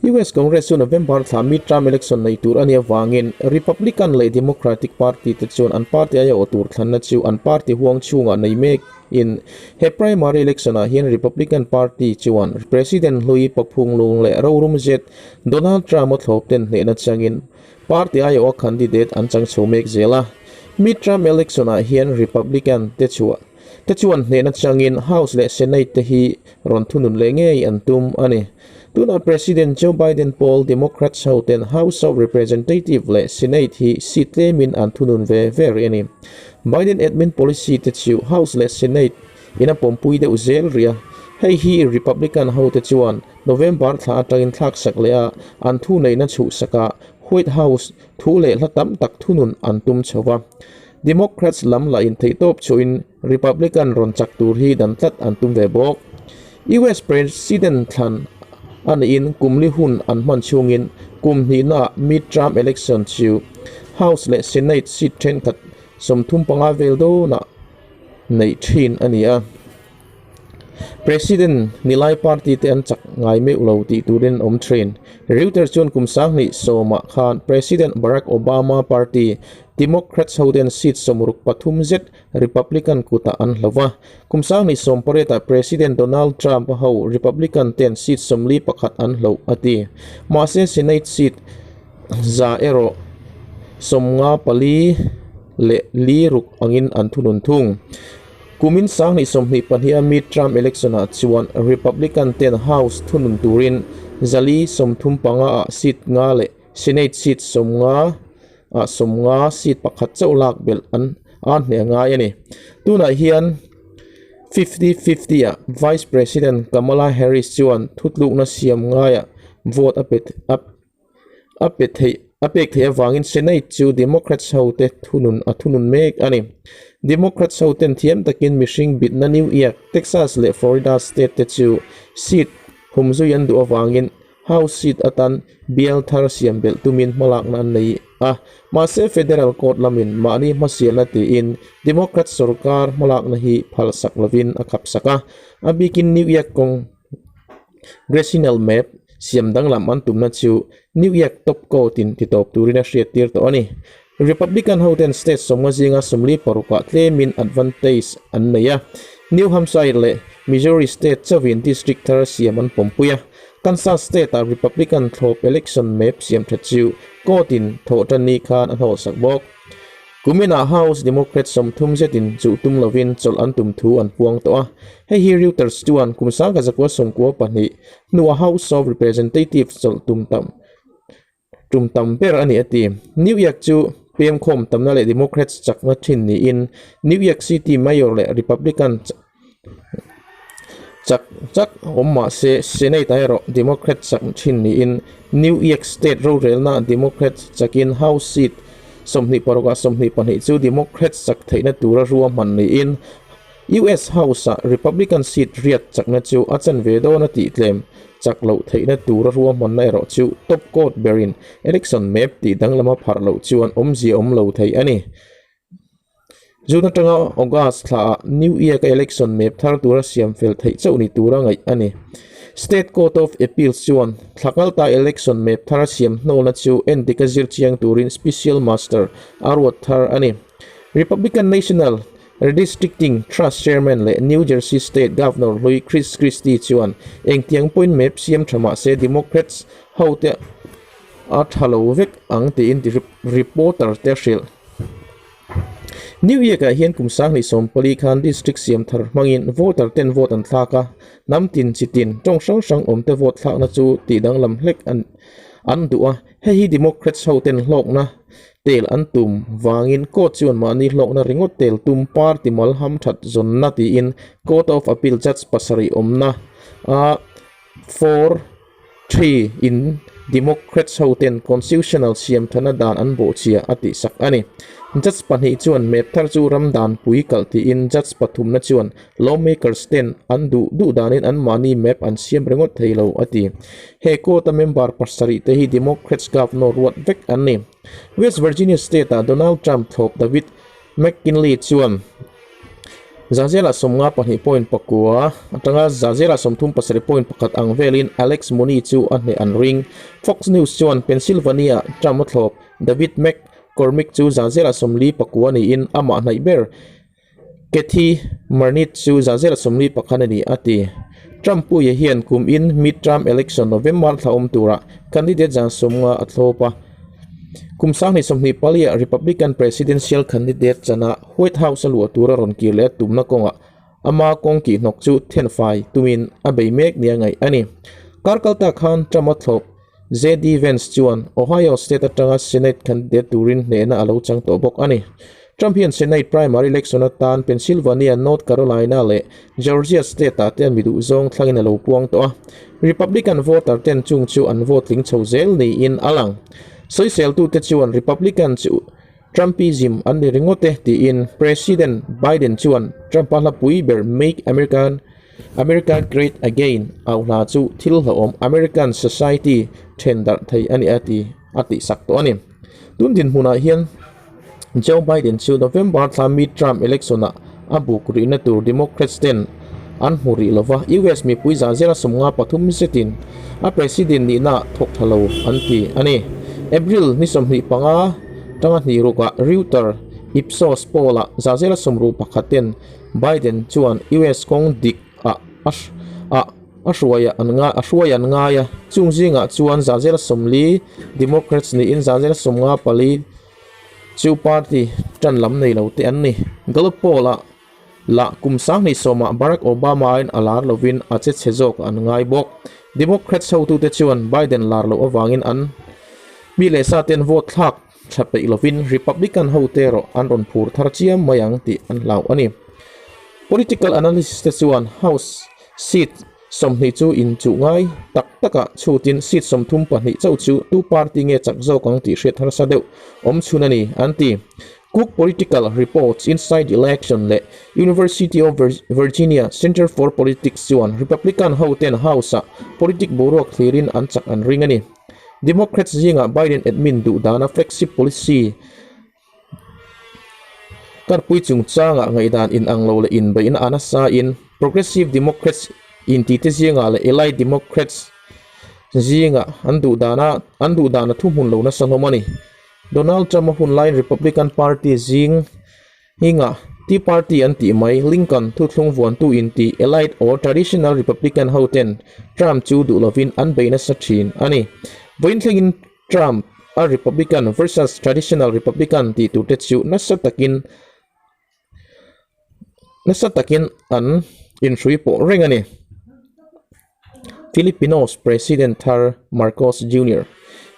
US Congress chu November thla midterm election nei tur a nih avangin Republican leh Democratic party te chuan an party aia awh tur thlanna chu an party huang chhungah nei mek in he primary election ah hian Republican party chuan President hlui Paphunglung leh rorum zet Donald Trump a thlawp ten hnehna changin party aia awh a candidate an chang chho mek zel a. Midterm election ah hian Republican te chhuah te chuan hnehna changin House leh Senate te hi rawn thunun leh ngei an tum a ni. Tunah President Joe Biden pawl Democrats ho ten House of Representative leh Senate hi seat tlemin an thunun ve ve rih a ni. Biden admin policy te chu House leh Senate in a pawmpui deuh zel rih a, hei hi Republican ho te chuan November thla atangin thlaksak leh a an thuneihna chhuhsakah White House thu leh hla tam tak thunun an tum chho va. Democrats lam lah intheihtawp chhuahin Republican rawn chak tur hi dan tlat an tum ve bawk. US President thlan a nihin kum li hun an hman chhungin kum hnihnaah mid-term election chu House leh Senate seat thenkhat 35 vel dawnah neih thin a ni a. President nilai party te an chak ngai meuh lo tih turin an awm thin. Reuters chuan kum 2010ah khan President Barack Obama party Democrats hoten seat 63 zet Republican kutah an hlo va. Kum 2018ah President Donald Trump a ho Republican ten seat 41 an hloh a ti. Mahse Senate seat 100 erawh 54 leh li ruk angin an thunun thung. Kumin 2022 a midterm election ah chuan Republican ten House thunun turin 435 ah seat nga leh Senate seat 90 ah 90 seat pakhat chauh lak belh an a hneh ngai a ni. Tunah hian 50-50 ah Vice President Kamala Harris chuan thutlukna siam ngaiah vote a pe a A pe theih a pek theih avangin Senate chu Democrats ho te thunun a thunun mek a ni. Democrats ho ten thiam takin mihring bitna New York, Texas leh Florida state te chu seat humzui an duh avangin House seat atan bial thar siam belh tumin hmalakna an nei a. Mahse Federal Court lamin mahni hmasialna tiin Democrats sorkar hmalakna hi phalsak lovin a khapsak a. A bikin New York Congressional map siam danglam an tumna chu New York top court in titawp turin a hriattir tawh a ni. Republican hoten state 50 zinga 46 ah tlemin advantage an nei a, New Hampshire leh Missouri state chauhin district thar siam an pawmpui a. Kansas state ah Republican thlawp election map siam that chu court in thawhtanni khan a hnawhsak bawk. Kuminah House Democrat 30 zetin chuh tum lovin chawlh an tum thu an puang tawh a. Hei hi Reuters chuan kum 1992 hnua House of Representatives chawlh tum tam tum tam ber a ni a ti. New York chu pemkhawm tamna leh Democrats chakna thin niin New York City Mayor leh Republican chak chak awm mah se Senate ah erawh Democrat chak thin niin New York State rorelna Democrat chakin House seat 26 ah 22 chu Democrat chak theihna tura ruahman niin US House ah Republican seat riat chakna chu a chanve dawn a tih tlem chak loh theihna tura ruahmanna erawh chu top court berin election map tih danglama pharh loh chuan awmzia awm lo thei a ni. June atanga August thlaah New York-a election map thar tura siam fel theih chauh ni tura ngaih a ni. State Court of Appeals chuan thla kalta election map thar siam hnawlna chu endik a zir chiang turin Special Master a ruat thar a ni. Republican National Redistricting Trust Chairman leh New Jersey State Governor hlui Chris Christie chuan engtiang pawhin map siam tha mah se Democrats hote a tha lo vek ang tiin reporter te a hrilh. New York ah hian kum 2014 khan district siam thar hmangin voter ten vote an thlak a, hnam tin chi tin tawng hrang hrang awm te vote thlakna chu tih danglam hlek an an duh a, hei hi Democrats ho ten hlawkna tel an tum vangin court chuan mahni hlawkna ringawt tel tum party mal ham that zawnna tiin Court of Appeal judge pasarih awmna a 4-3 in Democrats ho ten constitutional siam thana dan an bawhchhia a tih sak a ni. Judge pahnih chuan map thar chu ram dan pui kalh tiin judge pathumna chuan lawmakers ten an duh duh danin anmahni map an siam ringawt thei lo a ti. He court a member pasarih te hi Democrats governor ruat vek an ni. West Virginia state ah Donald Trump thlawp David McKinley chuan. Zazela 52 point pakua atanga Zazela 37 point pakhat ang velin Alex Muni chu a hneh an ring. Fox News chuan Pennsylvania Trump a thlawp David McCormick chu Zazela 49 niin amah hnaih ber Kathy Marnit chu Zazela 41 a ni a ti. Trump puia hian kum in midterm election November thla awm turah candidate zan 50 a thlawp a. Kum 2024 ah Republican presidential candidate chana White House a luah tura rawn kir leh a tumna kawngah ama kawng kihhnawk chu thenfai tumin a bei mek nia ngaih a ni. Kar kalta khan Trump a thlawp JD Vance chuan Ohio State atanga Senate candidate turin hnehna a lo chang tawh bawk a ni. Trump hian Senate primary election atan Pennsylvania, North Carolina leh Georgia state-ah te mi duhzawng thlangin a lo puang tawh a. Republican voter ten chung chu an vote tling chho zel niin a lang. Sawiseltute chuan Republican chu Trumpism an ni ringawt e tiin President Biden chuan Trump-a hlapui ber Make American America Great Again au hla chu thil hlauhawm American society then darh thei a ni a ti a tihsak tawh a ni. Tun dinhmunah hian Joe Biden chu November thla midterm election-ah a buk rihna tur Democrats ten an hmu rih lova, US mipui za zela 53 zetin a president nihna thawk tha lo an ti a ni. April ni 25 tanga hnih rukah Reuters Ipsos poll-ah za zela 61 ten Biden chuan US kawng dik ah a ah a hruai an ngai a hruai an ngai a, chung zingah chuan za zela 40 Democrats niin za zela 54 chu party tan lam nei lo te an ni. Gallup poll ah lah kum 2010 ah Barack Obama in a lar lovin a che chhe zawk an ngai bawk. Democrats hotute chuan Biden lar loh avangin an mi leh sa ten vote thlak tha peih lovin Republican hote erawh an rawn phur thar chiam mai ang tih an hlau a ni. Political analysts te chuan House seat 20 chu inchuh ngai tak takah chhutin seat 32 chauh chu tu party nge chak zawk ang tih hriat harsa deuh awm chhun a ni an ti. Cook Political Reports Inside Election leh University of Virginia Center for Politics chuan Republican hoten House-ah politic boruak thlirin an chak an ring a ni. Democrats zingah Biden admin duh dana flagship policy karpui chungchangah ngaihdan inang lo leh inbeihna a nasa in Progressive Democrats intite zingah leh Elite Democrats zingah an duh dana an duh dana thuhmun lo nasa hlawm a ni. Donald Trump a hun laiin Republican Party zing Hinga, Tea Party an tih mai, Lincoln thuthlung vuantu inti elite or traditional Republican ho ten Trump chu duh lovin an bei nasa thin a ni. Vawiin thlengin Trump a Republican versus traditional Republican tih tur te chu nasa takin nasa takin an inhrui pawh reng a ni. Filipinos President thar Marcos Jr.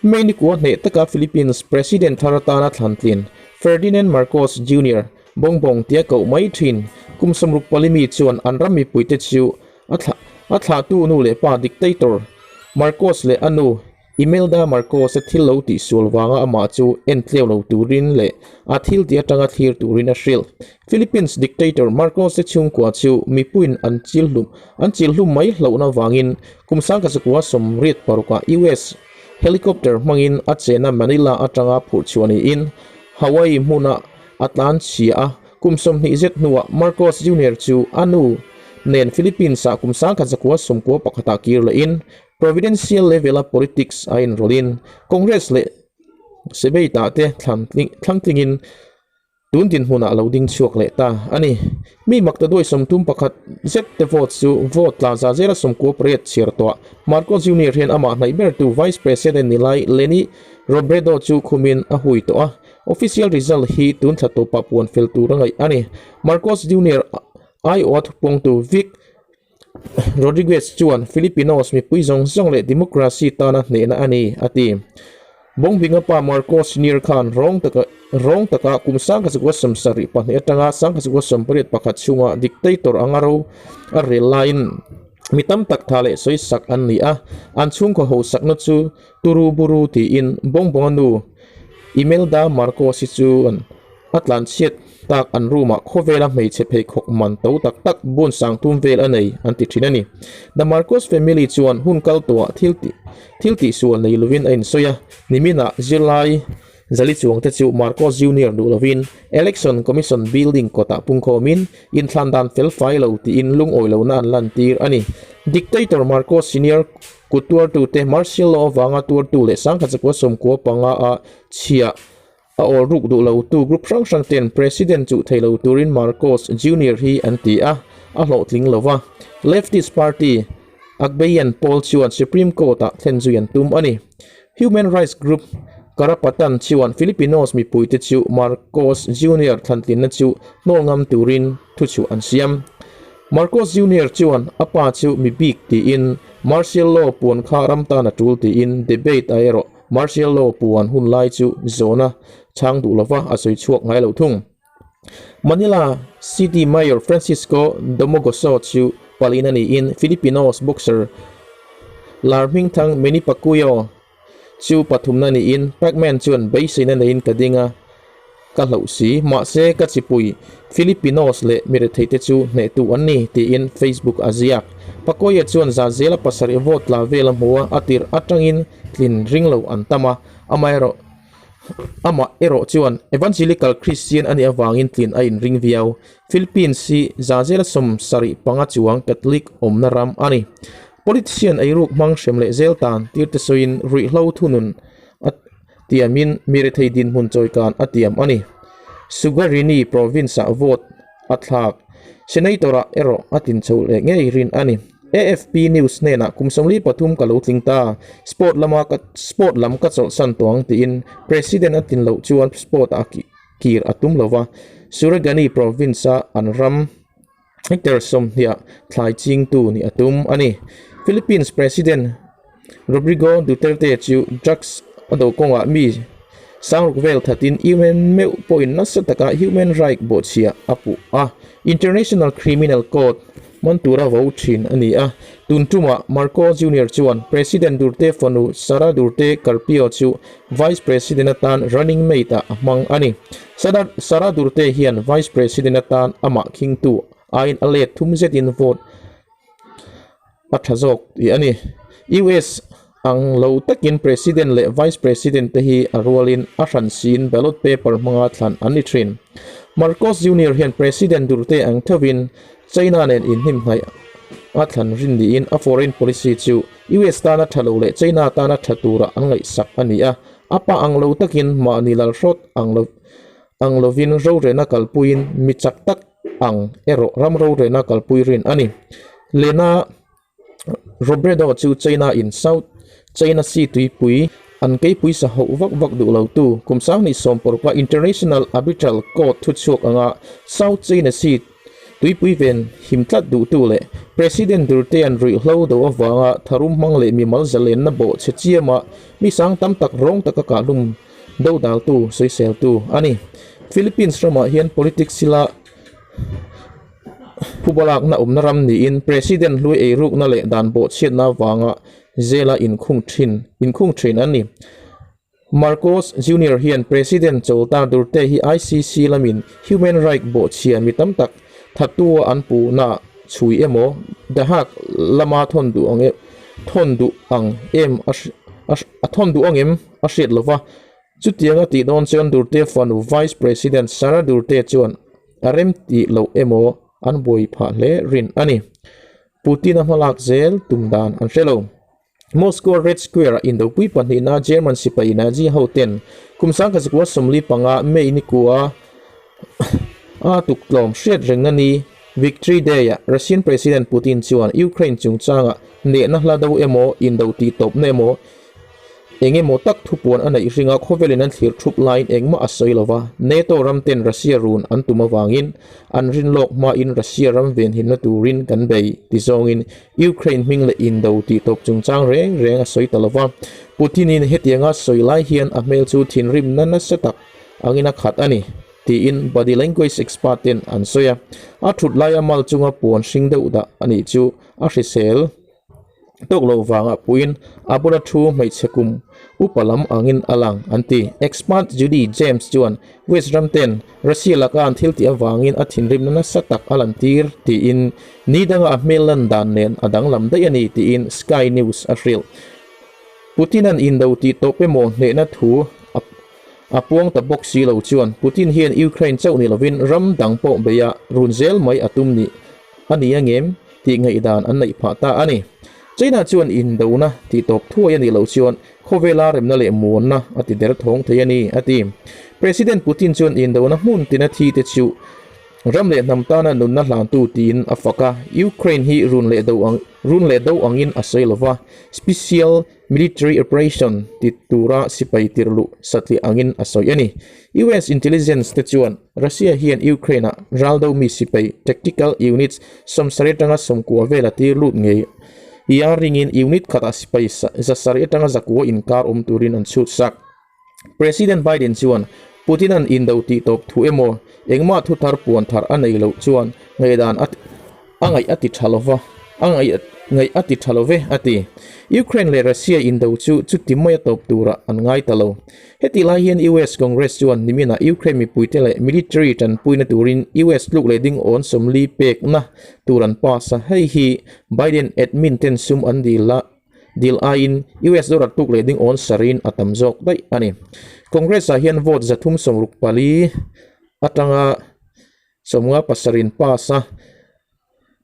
May ni kua hneh taka Philippines President thar atana thlantlin Ferdinand Marcos Jr. Bongbong tia koh mai thin kum 64 mi chuan an ram mipuite chu a thlah a thlahtu nu leh pa dictator Marcos leh a nu Imelda Marcos a thil lo tih sual vanga amah chu en tleu lo turin leh a thil tih atanga thlir turin a hrilh. Philippines dictator Marcos te chhungkua chu mipuiin an chil hlum an chil hlum mai hlauhna vangin kum 1986 ah US helicopter hmangin a chena Manila atanga phurh chhuah niin Hawaii hmuna a tlan chhia a. Kum 20 zet hnuah Marcos Junior chu a nu nen Philippines ah kum 1991 ah kir lehin Providential level a politics a inrawlhin Congress leh Sebate te thlangtlingin tun dinhmunah lo ding chhuak leh ta a ni. Mi makta duai 31 zet te vote chu vote tla za zela 98 chhiar tawh Marcos Junior hian amah hnaih bertu Vice President ni lai Leni Robredo chu khumin a hui tawh a. Official result hi tun thla tawpah puan fel tur a ngaih a ni. Marcos Junior aiawh a thupawngtu Vic Rodriguez chuan Filipinos mipui zawng zawng leh democracy tana hnehna a ni, a ti. Bongbinga pa Marcos Senior khan rawng taka rawng taka kum 1972 atanga 1981 chhunga dictator anga ro a rel laiin mi tam tak tha leh sawi sak an ni a, an chhungkaw ho sakna chu turu buru tiin Bongbonga nu Imelda Marcos hi chuan a tlanchhiat tak an room ah khawvela hmeichhe pheikhawk man to tak tak bun sang tum vel a nei an ti thin a ni. The Marcos family chuan hun kal tawhah thil tih thil tihsual nei lovin a insawi a, niminah zirlai 400 chuangte chu Marcos Junior duh lovin Election Commission building kawtah pungkhawmin inthlan dan felfai lo tiin lungawi lohna an lantir a ni. Dictator Marcos Senior kut tuartute martial law avanga tuartu leh 1995 a chhia a awl ruk duh lotu group hrang hrang ten President chuh thei lo turin Marcos Junior hi an ti a, a hlawhtling lo va. Leftist party Akbayan pawl chuan Supreme Court-ah thlen zui an tum a ni. Human rights group Karapatan chuan Filipinos mipuite chu Marcos Junior thlantlinna chu hnawl ngam turin thuchhuah an siam. Marcos Junior chuan a pa chu mi bik tiin martial law puan kha ram tan a tul tiin debate-ah erawh martial law puan hun lai chu zawhna chhang duh lova a sawi chhuak ngai lo thung. Manila City Mayor Francisco Domogoso chu palin a niin Filipinos boxer lar hmingthang Manny Pacquiao chu pathumna niin Pacman chuan beiseina neiin ka ding a, ka hlauh si. Mahse, ka chipui Filipinos leh miretheite chu hnehtu an ni, tiin Facebook a ziak. Pacquiao chuan zahzela pasarih vote tla vel a hmu a, a tirh atangin tlin ring lo an tam a, amaherawh Amah erawh chuan Evangelical Christian a nih avangin tlin a inring viau. Philippines hi zahzela 75 chuang Catholic awmna ram a ni. Politician eiruk hmang hrem leh zel tan tirte sawiin ruihhlo thunun a tiamin mi rethei dinhmun chawikan a tiam a ni. Sugarini province-ah vote a thlak. Senator-ah erawh a tlin chho leh ngei rin a ni. AFP News hnenah kum 43 ka lo tling ta, sport lama ka sport lam ka chawlhsan tawh ang tiin President a tlin loh chuan sport-ah a kir a tum lo va. Suragani province-a an ram hectare 20 thlai chingtu nih a tum a ni. Philippines President Rodrigo Duterte chu drugs a do kawngah mi sangruk vel thatin UN meuh pawhin nasa taka human right bawhchhia a puh a. International Criminal Court man tura vo thin a ni a. Tun tumah Marcos Junior chuan President Duterte fanu Sara Duterte Carpio chu Vice President atan running mate ah a hmang a ni. Sara Duterte hian Vice President atan amah khingtu aiin a let thum zetin vote a tha zawk tih a ni. US ang lo takin President leh Vice President te hi a rualin a hran siin ballot paper hmanga thlan an ni thin. Marcos Junior hian President Duterte ang thovin China nen inhnimhnaih a thlan rin niin a foreign policy chu US tana tha lo leh China tana tha tura an ngaihsak a ni a. A pa ang lo takin mahni lalhrawt ang lo ang lovin rorehna kalpuiin mi chak tak ang erawh ram rorehna kalpui rin a ni. Lena Robredo chu China in South China Sea tuipui an keipui sa hauh vak vak duh lo tu kum 2016 a International Arbitral Court thuchhuak anga South China Sea tuipui ven him tlat duhtu leh President Duterte-a'n ruihhlo do avanga tharum hmang leh mimal zalenna bawh chhe chiama mi sang tam tak rawng taka kahhlum dodaltu sawiseltu a ni. Philippines ramah hian politics ila phubalakna awmna ram niin President hlui eirukna leh dan bawhchhiatna avanga zela inkhung thin inkhung thin a ni. Marcos Junior hian President Choltar Duterte hi ICC lamin human right bawhchhia mi tam tak thattua an puhna chhui emaw The Hague lama thawn duh ang thawn duh ang em a thawn duh ang em a hriat lova. Chutianga tih dawn chuan Duterte fanu Vice President Sara Duterte chuan a rem tih loh emaw an buai phah hle rin a ni. Putin-a hmalak zel tum dan an hre lo. Moscow Red Square-ah indopui pahnihna German sipai Nazi hoten kum 1945 May nikua a tuktlawm hriat rengna ni Victory Day-ah Russian President Putin chuan Ukraine chungchangah hnehna hla do emaw indo tih tawpna emaw Eng emaw tak thupuan a neih ringa khawvelin an thlir thup laiin engmah a sawi lo va, NATO ram ten Russia run an tum avangin an rin lawk hmain Russia ram venhimna turin kan bei ti zawngin Ukraine hming leh indo tih tawp chungchang reng reng a sawi ta lo va. Putin-in hetianga sawi lai hian a hmel chu thinrimna nasa tak angin a khat a ni, tiin body language expert ten an sawi a. A thut laia mal chunga puan hring deuh dah a nih chu a hrisel. Tawk lo vangah puiin a bula thu hmeichhe kum upa lam angin a lang an ti. Expert Judy James chuan West ram ten Russia laka an thil tih avangin a thinrimna nasa tak a lantir tiin ni danga a hmel lan dan nen a danglam daih a ni tiin Sky News a hrilh. Putin-a'n indo tih tawp emaw hnehna thu a. a puang ta bawk si lo chuan Putin hian Ukraine chauh ni lovin ram dang pawh beia run zel mai a tum ni a ni angem tih ngaihdan an neih phah ta a ni. China chuan indona tih tawp thuai a nih loh chuan khawvela remna leh muanna a ti der thawng thei a ni, a ti. President Putin chuan indona hmun tina thi te chu Ram leh hnam tana nunna hlantu tiin a fak a, Ukraine hi run leh do ang run leh do angin a sawi lova, Special Military Operation ti tura sipai tirh luh satliah angin a sawi a ni. US intelligence te chuan Russia hian Ukraine-ah ral do mi sipai tactical units 70 atanga 90 vela tir lut ngei ia ringin unit khatah sipai 700 atanga 9 inkar awm turin an chhut sak. President Biden chuan Putin-a'n indo tih tawp thu emaw engmah thu thar puan thar a nei loh chuan ngaihdan a a ngaih a ti tha lova a ngaih ngaih a ti tha lo ve a ti. Ukraine leh Russia indo chu chuti maia tawp turah an ngai ta lo. Hetih lai hian US Congress chuan niminah Ukraine mipuite leh military tanpuina turin US tluk leh ding awn 40 pekna tur an pass a, hei hi Biden admin ten sum an dil a Dil aiin US dollar tuk leh ding awn sarin a tam zawk daih a ni. Congress-ah hian vote 364 atanga 57 in pass a,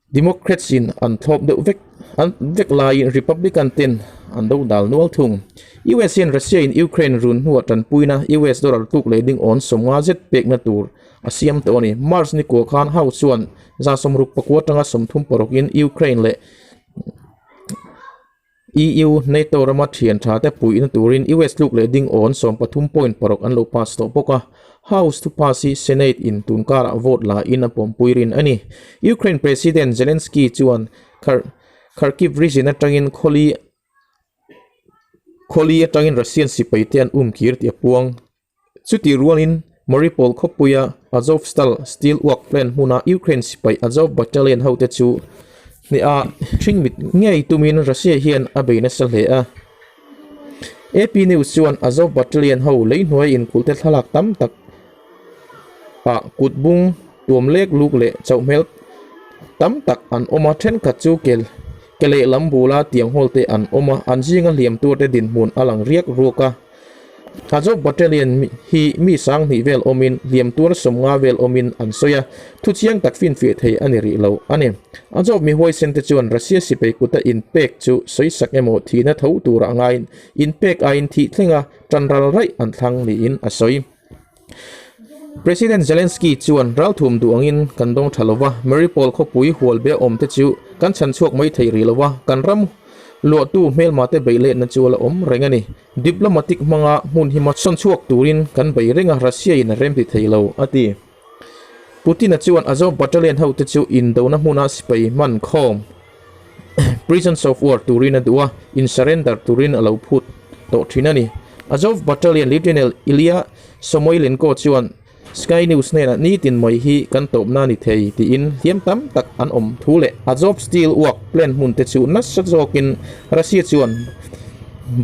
Democrats-in an thlawp deuh vek an vek laiin Republican ten an do dal nual thung. US hian Russia-in Ukraine run hnuah tanpuina US dollar tuk leh ding awn 50 zet pekna tur a siam tawh a ni. March ni kua khan House chuan 69 atanga 36 in Ukraine leh EU, NATO rama thian tha te puihna turin US tluk leh ding awn 13.6 an lo pass tawh bawk a. House thu pass hi Senate in tun karah vote la in a pawmpui rin a ni. Ukraine President Zelensky chuan Kharkiv region atangin khawli khawli atangin Russian sipai te an umkir tih a puang. Chutih rualin Mariupol khawpuia Azovstal steel work plant hmuna Ukraine sipai Azov battalion hote chu hneha hringmit ngei tumin Russia hian a bei nasa hle a. AP News chuan Azov battalion ho lei hnuai inkulhte thlalak tam tak ah kut bung tuam lek luk leh chauh hmel tam tak an awm a, thenkhat chu kel ke lehlam bula tiang hawl te an awm a, an zinga hliam tur te dinhmun a lang riak ruak a. Azov Battalion hi mi 2000 vel awmin hliam tuar 50 vel awmin an sawi a, thu chiang tak finfiah thei a ni rih lo a ni. Azov mi huaisen te chuan Russia sipai kuta inpek chu sawisak emaw thihna tho turah ngaiin inpek aiin thih thlenga tan ral raih an thlang niin a sawi. President Zelensky chuan ralthum duh angin kan dawng tha lova, Mariupol khawpui hual be awm te chu kan chhan chhuak mai thei rih lova, kan ram luahtu hmelma te beih letna chu a la awm reng a ni. Diplomatic hmanga hmun hi sawn chhuak turin kan bei reng a, Russia in a rem ti thei lo, a ti. Putin-a chuan Azov Battalion hote chu indona hmuna sipai hman khawm, prisons of war, turin a duh a, in surrender turin a lo phut tawh thin a ni. Azov Battalion Lieutenant Ilya Samoilenko chuan Sky News hnenah nitin mai hi kan tawpna ni thei tiin hliam tam tak an awm thu leh Azov Steel Work plant hmun te chu nasa zawkin Russia chuan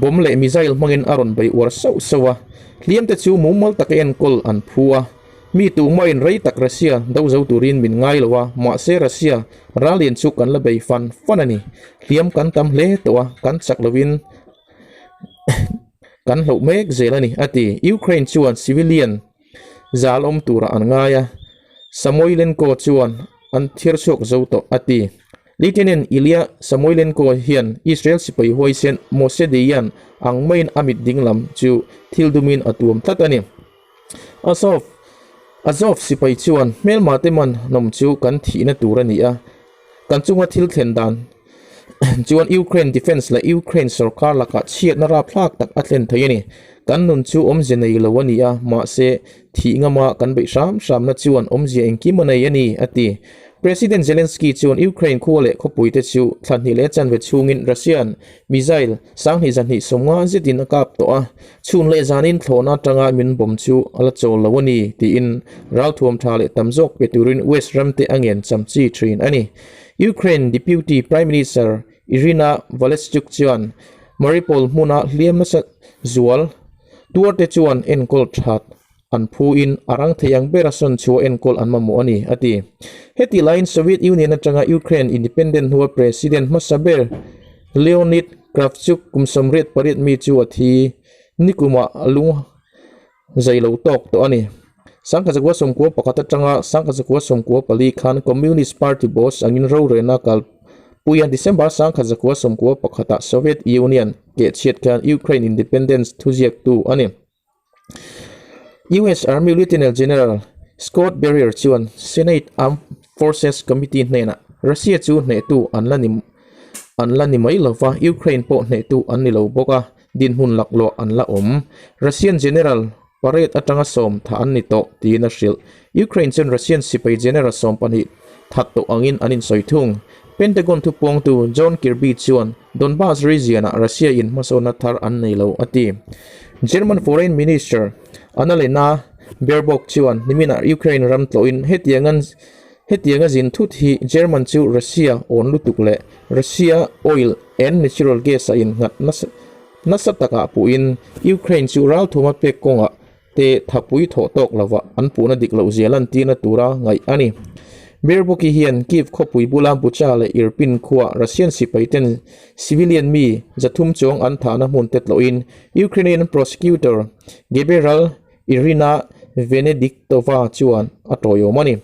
bomb leh missile hmangin a rawn bei uar sauh sauh a, hliam te chu mumal taka enkawl an phu a. Mi tumah in rei tak Russia do zo turin min ngai lo a, mahse Russia rallian chu kan la bei fan fan a ni. Hliam kan tam hle tawh a, kan chak lovin kan hloh mek zel a ni, a ti. Ukraine chuan civilian zal awm turah an ngai a, Samoilenko chuan an thir chhuak zo tawh, a ti. Lieutenant Ilya Samoilenko hian Israel sipai huaisen Moshe Dayan ang maiin a mit dinglam chu thil dumin a tuam tlat a ni. Azov, Azov sipai chuan hmelma te man nawm chu kan thihna tur a ni a, kan chunga thil thlen dan chuan Ukraine defence leh Ukraine sorkar lakah chhiatna rapthlak tak a thlen thei a ni. Kan nun chu awmzia nei lo a ni a, mahse thih ngama kan beih hram hramna chuan awmzia engkim a nei a ni, a ti. President Zelensky chuan Ukraine khua leh khawpuite chu thla hnih leh chanve chhungin Russian missile 2250 zetin a kap tawh a, Chhun leh zanin thlawhna atanga min bawm chu a la chawl lo a ni, tiin ralthuam tha leh tam zawk pe turin West ramte a ngen chamchi thin a ni. Ukraine Deputy Prime Minister Iryna Valeschuk chuan Mariupol hmuna hliam nasa zual tuarte chuan enkawl that an phuin a rang thei ang bera sawn chhuah enkawl an mamawh a ni, a ti. Hetih laiin Soviet Union atanga Ukraine independent hnua president hmasa ber Leonid Kravchuk kum 88 mi chu a thi. Nikumah lung Zai lo tawk tawh a ni. 1991 atanga 1994 khan Communist Party boss angin rorelna kalpui a, December 1991 ah Soviet Union kehchhiat khan Ukraine independence thuziaktu a ni. US Army Lieutenant General Scott Berrier chuan Senate Armed Forces Committee hnenah Russia chu hnehtu an la ni an la ni mai lova, Ukraine pawh hnehtu an ni lo bawk a, dinhmun laklawh an la awm. Russian General parade atanga sawm tha an ni tawh tiin a hrilh. Ukraine chuan Russian sipai General 12 that tawh angin an insawi thung. Pentagon thupuangtu John Kirby chuan Donbas region-ah Russia in hmasawnna thar an nei lo a ti. German Foreign Minister Annalena Baerbock chuan niminah Ukraine ram tlawhin hetiangan Hetianga zin thut hi German chu Russia awn lutuk leh Russia oil and natural gas a innghat nasa nasa takah puhin Ukraine chu ralthuma pek kawngah te thapui thawh tawk lovah an puhna dik loh zia lantirna tura ngaih a ni. Baerbock-i hian Kyiv khawpui bula Bucha leh Irpin khuaa Russian sipaiten civilian mi 300 chuang an thahna hmun te tlawhin Ukrainian prosecutor Geberal Iryna Venediktova chuan a tawiawm a ni.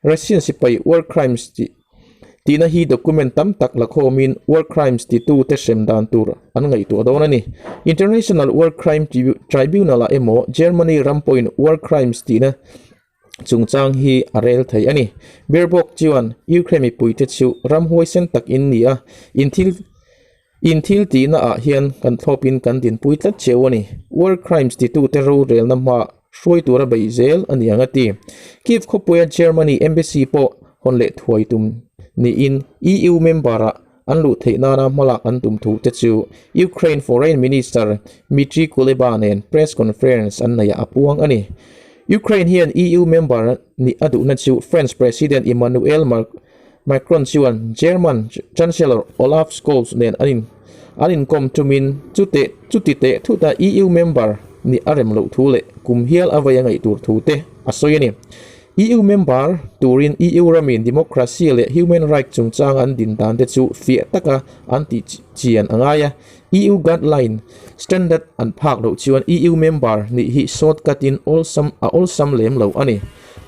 Russian sipai war crimes tih tihna hi document tam tak la khawmin war crimes titute hrem dan tur an ngaihtuah dawn a ni. International War Crime Tribunal-ah emaw Germany ram pawhin war crimes tihna chungchang hi a rel thei a ni. Baerbock chuan Ukraine mipuite chu ram huaisen tak in ni a, in thil In thil tihna ah hian kan thlawpin kan dinpui tlat cheu a ni. War crimes titute rorelna hma hruai tura beih zel a ni ang a ti. Kyiv khawpuia Germany embassy pawh hawn leh thuai tum niin EU member ah an luh theih nana hmalak an tum thu te chu Ukraine Foreign Minister Dmytro Kuleba nen press conference an neihah a puang a ni. Ukraine hian EU member nih a duhna chu French President Emmanuel Macron chuan German Chancellor Olaf Scholz nen an in an inkawm tumin chute chuti teh thuta EU member nih a rem loh thu leh kum hial a vei a ngaih tur thu te a sawi a ni. EU member turin EU ramin democracy leh human rights chungchang an din dan te chu fiah taka an tih chian a ngai a. EU guideline standard an phak loh chuan EU member nih hi shortcut in awlsam a awlsam lem lo a ni.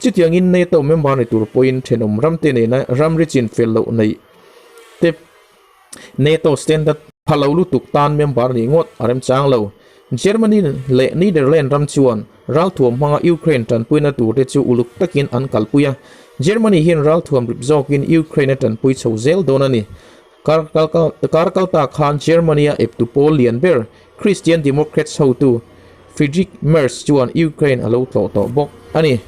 Chutiangin NATO member ni tur pawhin thenawm ramte nena ramri chin fel loh neih te NATO standard pha lo lutuk tan member nih ngawt a remchang lo. Germany leh Netherlands ram chuan ralthuam hmanga Ukraine tanpuina turte chu uluk takin an kalpui a. Germany hian ralthuam rip zawkin Ukraine a tanpui chho zel dawn a ni. Kar kalta khan Germany-a eptu pawl lian ber Christian Democrats hotu Friedrich Merz chuan Ukraine a lo tlawh tawh bawk a ni.